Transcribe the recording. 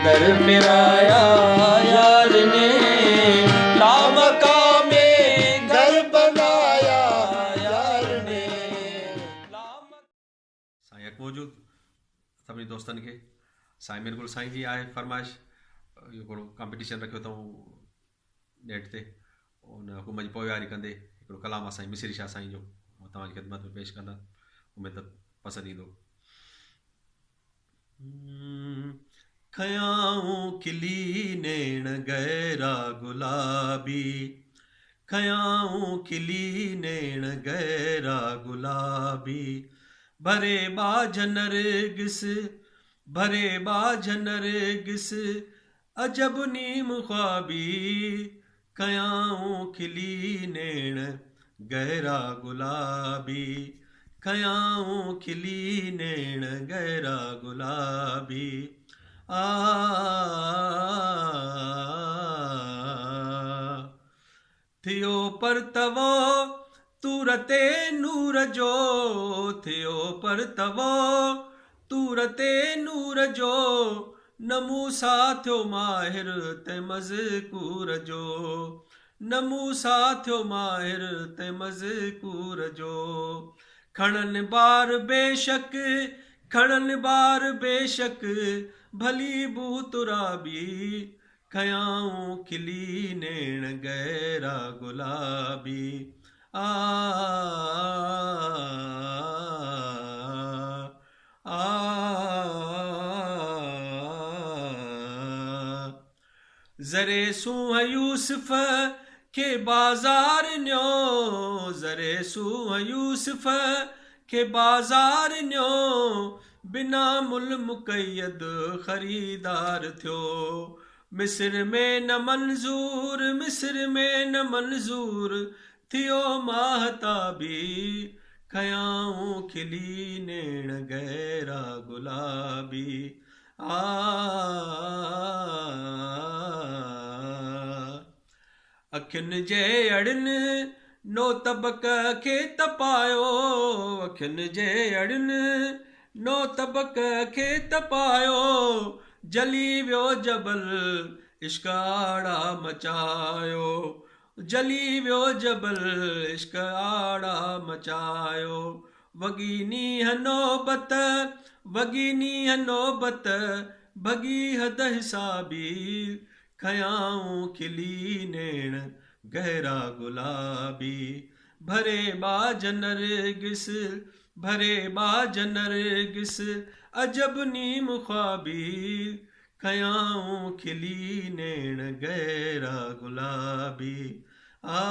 در ڦيرايا يار ني، لامڪان ۾ گهر بنايا يار ني. سائين حق موجود سڀني دوستن کي سائين مير گل سائين جي آهي فرمائش اهو هڪڙو ڪمپٽيشن رکيو اٿئون نيٽ تي ان حڪم جي پوئواري ڪندي هڪڙو ڪلام آهي سائين مصري شاهه سائين جو توهان جي خدمت ۾ پيش ڪندا اميد ته پسند ايندو. کنيائون کلي نيڻ گهرا گلابي، کنيائون کلي نيڻ گهرا گلابي، ڀري ٻاجهه نرگس، ڀري ٻاجهه نرگس، عجب نيم خوابي، کنيائون کلي نيڻ گهرا گلابي، کنيائون کلي نيڻ گهرا گلابي، آ ٿيو پرتوو طور تي نور جو، ٿيو پرتوو طور تي نور جو، نه موسيٰ ٿيو ماهر تنهن مذڪور جو، نه موسيٰ ٿيو ماهر تنهن مذڪور جو، کڻن بار بيشڪ، کڻن بار بيشڪ، ڀلي بو ترابي، کنيائون کلي نيڻ گهرا گلابي، آ آ ذري سونهن يوسف کي بازار نيو، ذري سونهن يوسف کي بازار نيو، بنا مل مقيد خريدار ٿيو، مصر ۾ نه منظور، مصر ۾ نه منظور، ٿيو ماهتابي، کنيائون کلي نيڻ گهرا گلابي، آ اکين جي اڙين نو طبق کي تپايو، اکين جي اڙين نو طبق کي تپايو، جلي ويو جبل عشق آڙا مچايو، جلي ويو جبل عشق آڙا مچايو، وڳي نينهن نوبت، وڳي نينهن نوبت، ڀڳي حد حسابي، کنيائون کلي نيڻ گهرا گلابي، ڀري ٻاجهه نرگس، ڀري ٻاجهه نرگس، عجب نيم خوابي، کنيائون کلي نيڻ گهرا گلابي، آ.